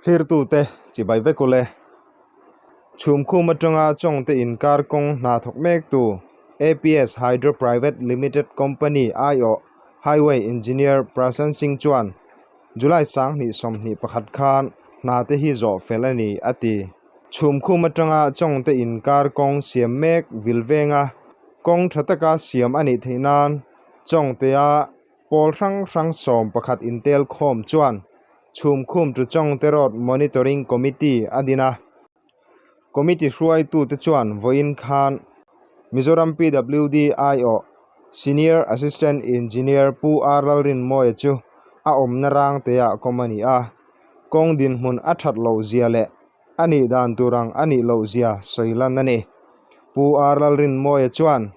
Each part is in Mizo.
Thlirtute chibai vek ule. Chhumkhum atanga Chawngte inkar kawng hna thawk mektu APS Hydro Private Limited Company aiawh Highway Engineer Prashant Singh chuan July 2021 khan hna te hi zawh fel a ni a ti. Chhumkhum atanga Chawngte inkar kawng siam mek vil venga kawng tha taka siam a nih theih nan Chawngtea Pawl hrang hrang 11 intel khawm chuan Chhumkhum to Chawngte Road Monitoring Committee a din a. Committee hruaitute chuan vawiin khan Mizoram PWD aiawh Senior Assistant Engineer Pu R Lalrinmawia chu a awmna rangteah kawm a ni a. Kawng dinhmun a that loh zia leh a nih dan tur ang a nih loh zia sawi lan a ni. Pu R Lalrinmawia chuan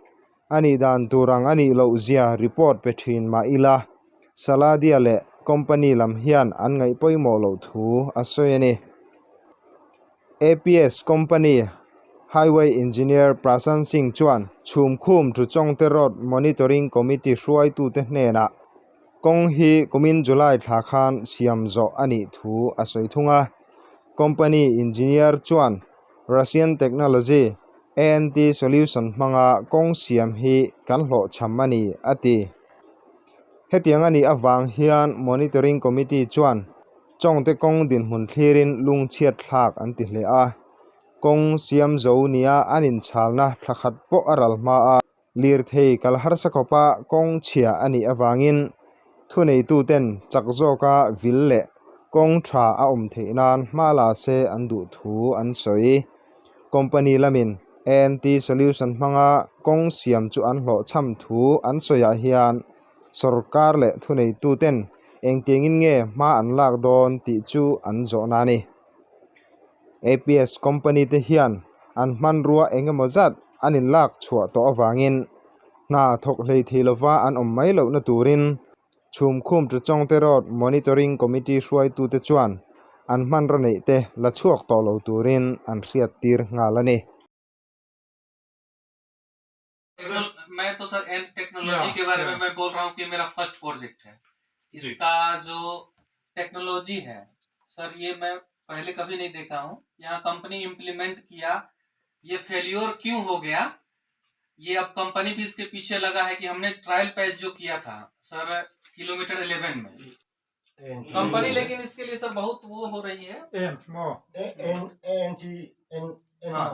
A nih dan tur ang a nih loh zia report pe thin mah ila, Saladia leh company lam hian an ngaih pawimawh loh thu a sawi a ni. APS company Highway Engineer Prashant Singh chuan Chhumkhum to Chawngte Road Monitoring Committee hruaitute hnenah kawng hi kumin July thla khan siam zawh a nih thu a sawi thung a. Company engineer chuan Russian technology ANT solution hmanga kawng siam hi kan hlawhchham a ni, a ti. Hetiang a nih avang hian Monitoring Committee chuan Chawngte kawng dinhmun thlirin lungchhiat thlak an ti hle a. Kawng siam zo nia an inchalna thla khat pawh a ral hma a. Lirthei kal harsa khawpa kawng chhia a nih avangin thuneituten chak zawka vil leh kawng tha a awm theih nan hma la se an duh thu an sawi. Company lamin ANT Solution hmanga kawng siam chu an hlawhchham thu an sawiah hian sorkar leh thuneituten engtiangin nge hma an lak dawn tih chu an zawhna a ni. APS company te hian an hmanrua eng emaw zat an inlak chhuah tawh avangin hna thawk hlei thei lova an awm mai lohna turin Chhumkhum to Chawngte Road Monitoring Committee hruaitute chuan an hmanraw neih te la chhuak tawh lo turin an hriattir nghal a ni. मैं तो sir and technology के बारे में मैं बोल रहा हूँ कि मेरा फर्स्ट प्रोजेक्ट है। इसका जो टेक्नोलॉजी है सर, ये मैं पहले कभी नहीं देखा हूँ। यहाँ कंपनी इम्प्लीमेंट किया, ये फेल्योर क्यों हो गया, ये अब कंपनी भी इसके पीछे लगा है कि हमने ट्रायल पैच जो किया था सर किलोमीटर 11 में कंपनी, लेकिन इसके लिए सर बहुत वो हो रही है। N N N N.